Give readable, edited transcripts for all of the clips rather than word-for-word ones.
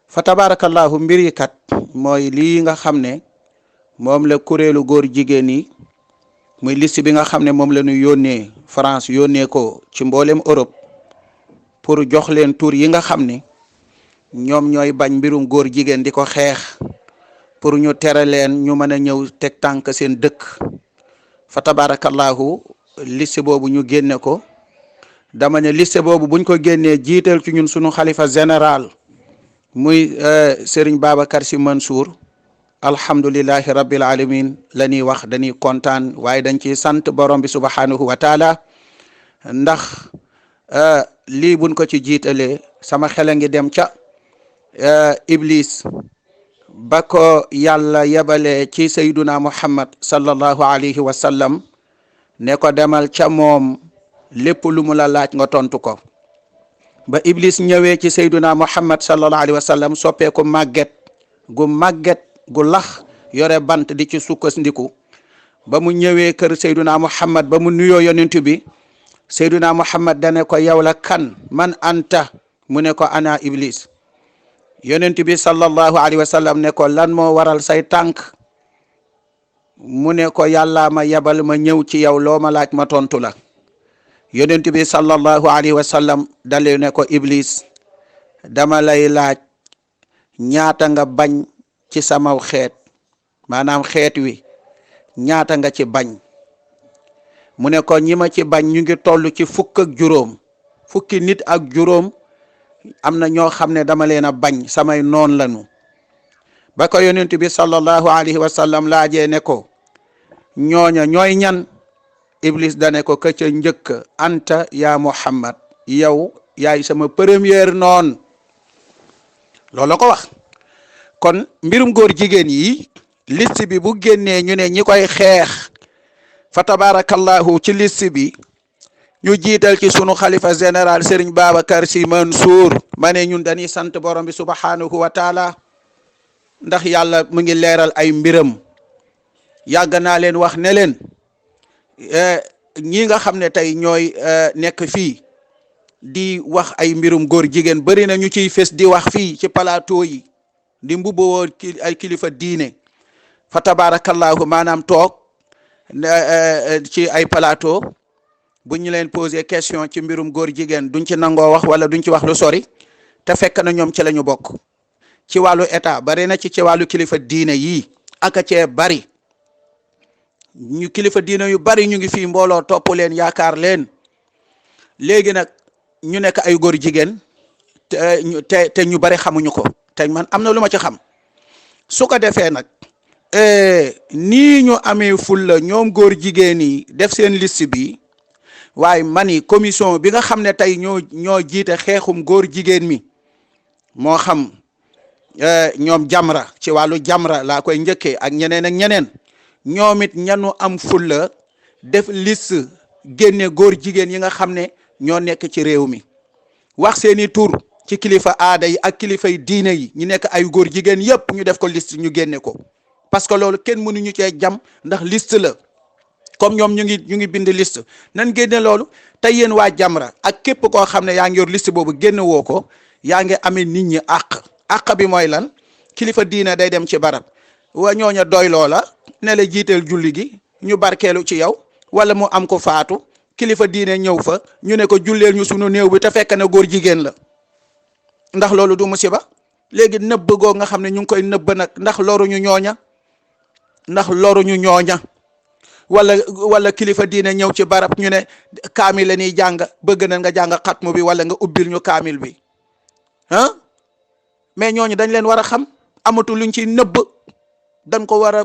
fa tabarakallahu mbir yi kat mooy lii nga xam ne moom la kuréelu góor jigéen yi muy liste bi nga xam ne moom la ñu yónnee France yónnee ko ci mboolem Europe pour jox leen tur yi nga xam ne ñoom ñooy bañ mbirum góor jigéen di ko xeex pour ñu tere leen ñu mën a ñëw teg tànk seen dëkk fa tabarakallahu liste boobu ñu génne ko dama ne liste boobu buñ ko génnee jiital ci ñun sunu xalifa général muy Serigne Babacar Sy Mansour alhamdulillahi rabbil alamin la ñuy wax dañuy kontaan waaye dañ ciy sant borom bi subhanahu wa taala ndax lii buñ ko ci jiitalee sama xel a ngi dem ca Iblis ba ko yàlla yebalee ci sayduna Muhammad sallallahu alayhi wa sallam ne ko demal ca moom lépp lu mu la laaj nga tontu ko ba Iblis ñëwee ci sayduna Muhammad sallallahu alayhi wa sallam soppeeku màgget gu lax yore bant di ci sukkandiku ba mu ñëwee kër sayduna Muhammad ba mu nuyoo yonent bi sayduna Muhammad dane ko yow la kan man anta mu ne ko ana Iblis yonent bi sallallahu alayhi wa sallam ne ko lan moo waral say tànk mu ne ko yàlla ma yebal ma ñëw ci yow loo ma laaj ma tontu la yonent bi sallallahu alayhi wa sallam dale ne ko Iblis dama lay laaj ñaata nga bañ ci samaw xeet maanaam xeet wi ñaata nga ci bañ mu ne ko ñi ma ci bañ ñu ngi toll ci fukki nit ak juróom am na ñoo xam ne dama leen a bañ samay noon lañu ba ko yonent bi sallallahu alayhi wa sallam laajee ne ko ñooña ñooy ñan Iblis dane ko ka ca njëkk anta ya Muhammad yow yaay sama première noon loolu ko wax kon mbirum góor jigéen yi liste bi bu génnee ñu ne ñi koy xeex fa tabarakallahu ci liste bi ñu jiital ci sunu xalifa général Serigne Babacar Sy Mansour ma ne ñun dañuy sant borom bi subhanahu wa taala ndax yàlla mu ngi leeral ay mbiram yàgg naa leen wax ne leen ñi nga xam ne tey ñooy nekk fii di wax ay mbirum góor jigéen bari na ñu ciy fes di wax fii ci plateau yi di mbubboo ay kilifa diine fa tabarakallahu maanaam toog ci ay plateau bu ñu leen posé question ci mbirum góor jigéen duñ ci nangoo wax wala duñ ci wax lu sori te fekk na ñoom ci la ñu bokk ci wàllu état bari na ci wàllu kilifa diine yii aka cee bari ñu kilifa diine yu bari ñu ngi fii mbooloo topp leen yaakaar leen léegi nag ñu nekk ay góor jigéen te ñu bari xamuñu ko te man am na lu ma ci xam su ko defee nag nii ñu amee fulla ñoom góor jigéen yi def seen liste bi waaye mani commission bi nga xam ne tey ñoo jiite xeexum góor jigéen mi moo xam ñoom Jamra ci wàllu Jamra laa koy njëkkee ak ñeneen ñoom it ñanu am fulla def liste génne góor jigéen yi nga xam ne ñoo nekk ci réew mi wax seeni tur ci kilifa aada yi ak kilifay diine yi ñu nekk ay góor jigéen yépp ñu def ko liste ñu génne ko parce que loolu kenn mënuñu cee jam ndax liste la comme ñoom ñu ngi bind liste nan génne loolu te yéen waa Jamra ak képp koo xam ne yaa ngi yor liste boobu génne woo ko yaa ngi amee nit ñi àq bi mooy lan kilifa diine day dem ci barab wa ñooña doy loola ne la jiiteel julli gi ñu barkeelu ci yow wala mu am ko faatu kilifa diine ñëw fa ñu ne ko julleel ñu sunu néew bi te fekk na góor jigéen la ndax loolu du musiba léegi nëbb goo nga xam ne ñu ngi koy nëbb nag ndax loruñu ñooña wala kilifa diine ñëw ci barab ñu ne kaamil la ñuy jàng bëgg na nga jàng xatmu bi wala nga ubbil ñu kaamil bi mais ñooñu dañ leen war a xam amatu luñ ci nëbb dañ ko war a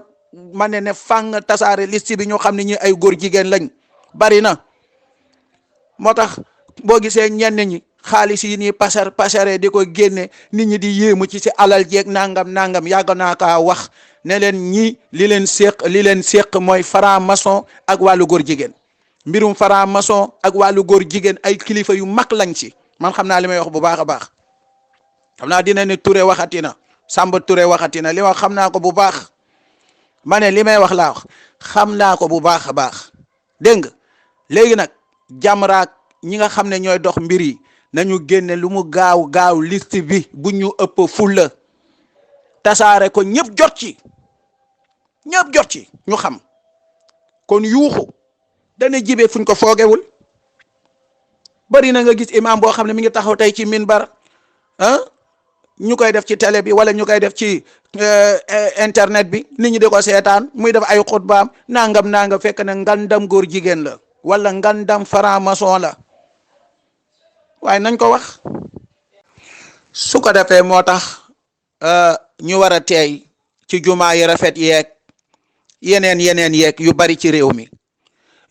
mane ne fang tasaare liste bi ñu xam ne ñi ay góor jigéen lañ bari na moo tax boo gisee ñenn ñi xaalis yi nii pasare di ko génne nit ñi di yéemu ci alal jeeg nangam yàgg naa kaa wax ne leen ñi li leen séq mooy franc-maçon ak wàllu góor jigéen mbirum franc-maçon ak wàllu góor jigéen ay kilifa yu mag lañ ci man xam naa li may wax bu baax a baax xam naa dina ne Touré waxati na Samba Touré waxati na li wax xam naa ko bu baax ma ne li may wax laa wax xam naa ko bu baax a baax dégg nga léegi nag Jamra ñi nga xam ne ñooy dox mbir yi nañu génne lu mu gaaw gaaw liste bi bu ñu ëpp fulla tasaare ko ñëpp jot ci ñu xam kon yuuxu dana jibe fuñ ko foogewul. bari na nga gis imam boo xam ne mi ngi taxaw tey ci minbar ñu koy def ci télé bi wala ñu koy def ci internet bi nit ñi di ko seetaan muy def ay xutbaam nangam fekk na ngandam góor jigéen la wala ngandam franc-maçon la waaye nañ ko wax. su ko defee moo tax ñu war a teey ci jumaa yi rafet yeeg yeneen yeeg yu bari ci réew mi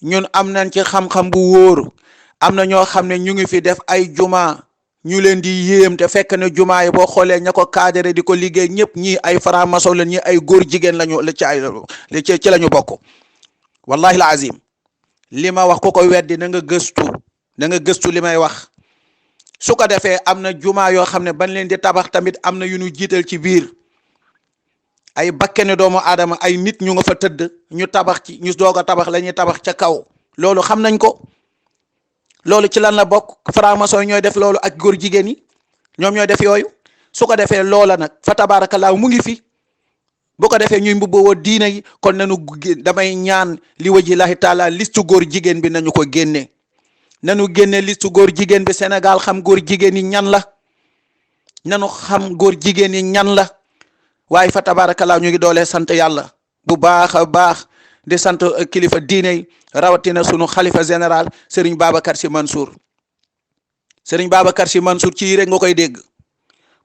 ñun am nañ ci xam-xam bu wóor. am na ñoo xam ne ñu ngi fi def ay juma ñu leen di yéem te fekk ne juma yi boo xoolee ña ko cadré di ko liggéey ñëpp ñii ay franc-maçon la ñii ay góor jigéen lañu ci la ñu bokk. wallahi la azim li ma wax ku ko weddi na nga gëstu li may wax. su ko defee am na juma yoo xam ne bañ leen di tabax tamit am na yu ñu jiital ci biir ay bakkene doomu aadama ay nit ñu nga fa tëdd ñu tabax ci ñu doog a tabax la ñuy tabax ca kaw loolu xam nañ ko. loolu ci lan la bokk franc-maçon ñooy def loolu ak góor jigéen yi ñoom ñooy def yooyu su ko defee loola nag fa tabaarakallaahu mu ngi fi bu ko defee ñuy mbubboo diina yi kon nañu damay ñaan li wajillahi taala listu góor jigéen bi nañu ko génne listu góor jigéen bi Sénégal xam góor jigéen yi ñan la nañu xam góor jigéen yi ñan la waaye fa tabaarakallaahu ñu ngi doolee sant yàlla bu baax a baax di sant kilifa diine yi rawatina sunu xalifa général Serigne Babacar Sy Mansour ci rek nga koy dégg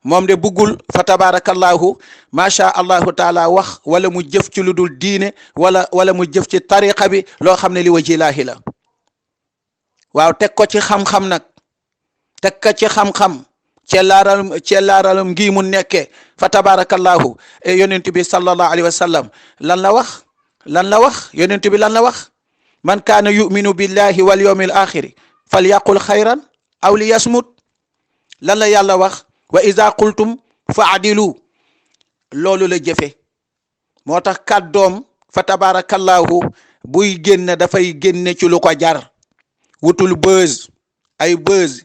moom de buggul fa tabarakallahu macha allahu taala wax wala mu jëf ci lu dul diine wala mu jëf ci tariqa bi loo xam ne li wajilaahi la waaw teg ko ci xam-xam nag teg ko ci xam-xam cellaaralam ngi mu nekke fa tabarakallahu yonent bi sallallahu alayhi wa sallam lan la wax yonent bi lan la wax man kaana yuminu billahi wal yawmil axiri falyaqul xayran aw li yasmut lan la yàlla wax wa iza qultum fa adilu loolu la jëfe moo tax kàddoom fa tabarakallahu buy génn dafay génne ci lu ko jar wutul buzz ay buzz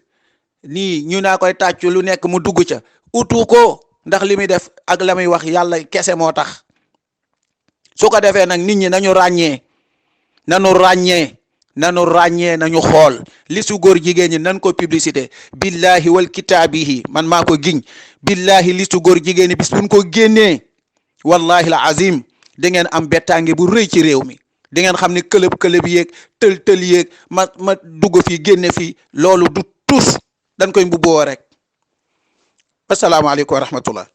nii ñu naa koy tàccu lu nekk mu dugg ca utu ko ndax li muy def ak la muy wax yàlla kese moo tax su ko defee nag nit ñi nañu ràññee nañu xool li su góor jigéen ñi nan ko publicité billahi wal kitaabihi man maa ko giñ billahi li su góor jigéen ñi bis buñ ko génnee wallahi la azim da ngeen am bettaange bu rëy ci réew mi di ngeen xam ne këlëb yeeg tël yeeg ma dugg fii génne fii loolu du tus dañ koy mbubboo rek asalaamaaleykum wa rahmatullah